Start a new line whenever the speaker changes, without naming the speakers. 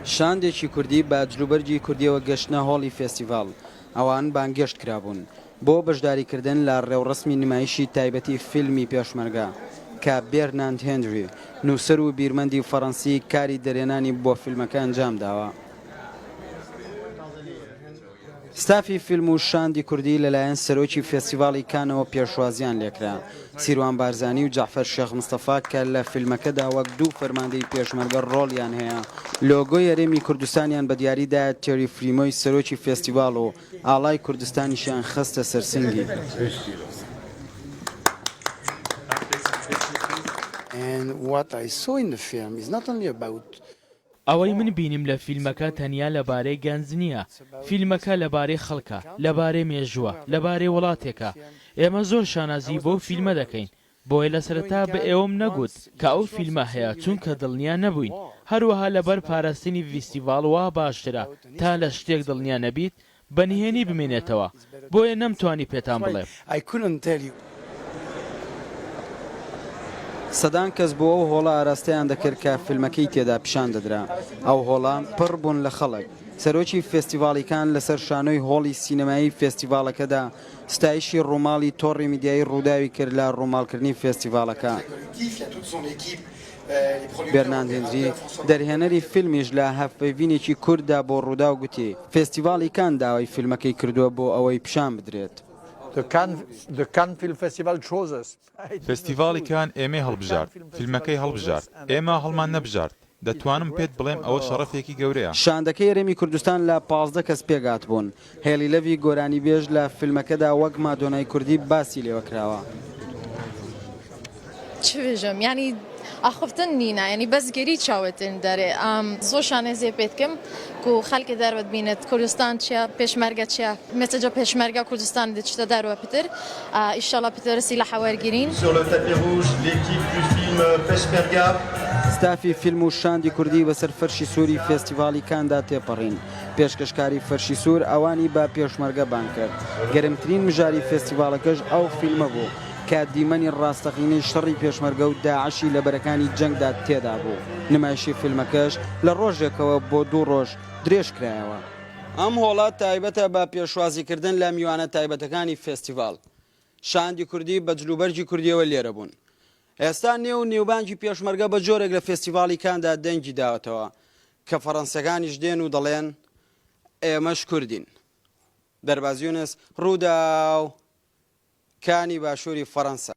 شاندێکی کوردی بە جلوبەرگی کوردییەوە گەشتنە هۆڵی فێستیڤاڵ، ئەوان بانگێشت کرابوون بۆ بەشداریکردن لە ڕێوڕەسمی نمایشی تایبەتی فیلمی پێشمەرگە کە بێرناند هێنری، نووسەر و بیرمەندی فەڕەنسی کاری دەرهێنانی بۆ فیلمەکە ئەنجامداوە. ستافی فیلم و شاندی کوردی لەلایەن سەرۆکی فێستیڤاڵی کانەوە پێشوازییان لێکرا. سیروان بارزانی و جەعفەر شێخ مستەفا کە لە فیلمەکەدا وەک دوو فەرماندەی پێشمەرگە ڕۆڵیان هەیە، لۆگۆی هەرێمی کوردستانیان بە دیاری دایە تێری فریمۆی سەرۆکی فێستیڤاڵ و ئاڵای کوردستانیشیان خستە سەر سنگی.
ئەوەی من بینیم لە فیلمەکە تەنیا لەبارەی گەنج نییە، فیلمەکە لەبارەی خەڵکە، لەبارەی مێژووە، لەبارەی وڵاتێکە. ئێمە زۆر شانازی بەو فیلمە دەکەین، بۆیە لە سەرەتا بە ئێوەم نەگوت کە ئەو فیلمە هەیە چونکە دڵنیا نەبووین، هەروەها لەبەر پاراستنی ڤیستیڤاڵ وا باشترە تا لە شتێک دڵنیا نەبیت بە نهێنی بمێنێتەوە، بۆیە نەمتوانی پێتان بڵێم.
سەدان کەس بۆ ئەو هۆڵە ئاراستەیان دەکرد کە فیلمەکەی تێدا پیشان دەدرا. ئەو هۆڵە پڕ بوون لە خەڵک. سەرۆکی فێستیڤاڵی کان لەسەر شانۆی هۆڵی سینەمایی فێستیڤاڵەکەدا ستایشی ڕووماڵی تۆڕی میدیایی ڕووداوی کرد لە ڕووماڵکردنی فێستیڤاڵەکە. بێرناند هێنری، دەرهێنەری فیلمیش لە هەڤپەیڤینێکی کورتدا بۆ ڕووداو گوتی، فێستیڤاڵی کان داوای فیلمەکەی کردووە بۆ ئەوەی پیشان بدرێت.
فێستیڤاڵی کان ئێمەی هەڵبژارد، فیلمەکەی هەڵبژارد، ئێمە هەڵمان نەبژارد، دەتوانم پێت بڵێم ئەوە شەڕەفێکی گەورەیە.
شاندەکەی هەرێمی کوردستان لە 15 کەس پێکهاتبوون، هێلی لەڤی گۆرانیبێژ لە فیلمەکەدا وەک مادۆنای کوردی باسی لێوەکراوە.
چ بێژم یانی ئاخفتن نینە یانی بەس گەری چاوتن دەرێ ئام زۆر شانەزیە پێ دکەم کو خەلکێ دەروە دبینێت کوردستان چیە پێشمەرگە چیە مێسەجە پێشمەرگە کوردستان دچتە دەروە پتر ئیشەڵا پتر سیلاحە وەرگرین.
Sur le tapis rouge, l'équipe du film Peshmerga.
ستافی فیلم و شاندی کوردی بەسەر فەرشی سووری فێستیڤاڵی کاندا تێپەڕین. پێشکەشکاری فەرشی سوور ئەوانی بە پێشمەرگە بانگ کرد. گەرمترین مژاری فێستیڤاڵەکەش ئەو فیلمە بوو کە دیمەنی ڕاستەقینەی شەڕی پێشمەرگە و داعشی لە بەرەکانی جەنگدا تێدا بوو. نمایشی فیلمەکەش لە ڕۆژێکەوە بۆ دوو ڕۆژ درێژ کرایەوە. ئەم هۆڵە تایبەتە بە پێشوازیکردن لە میوانە تایبەتەکانی فێستیڤاڵ. شاندی کوردی بە جلوبەرگی کوردییەوە لێرە بوون. ئێستا نێو و نێوبانگی پێشمەرگە بە جۆرێک لە فێستیڤاڵی کاندا دەنگی داوەتەوە کە فەڕەنسیەکانیش دێن و دەڵێن ئێمەش کوردین. دەرباز یونس، رووداو، کانی باشووری فەڕەنسا.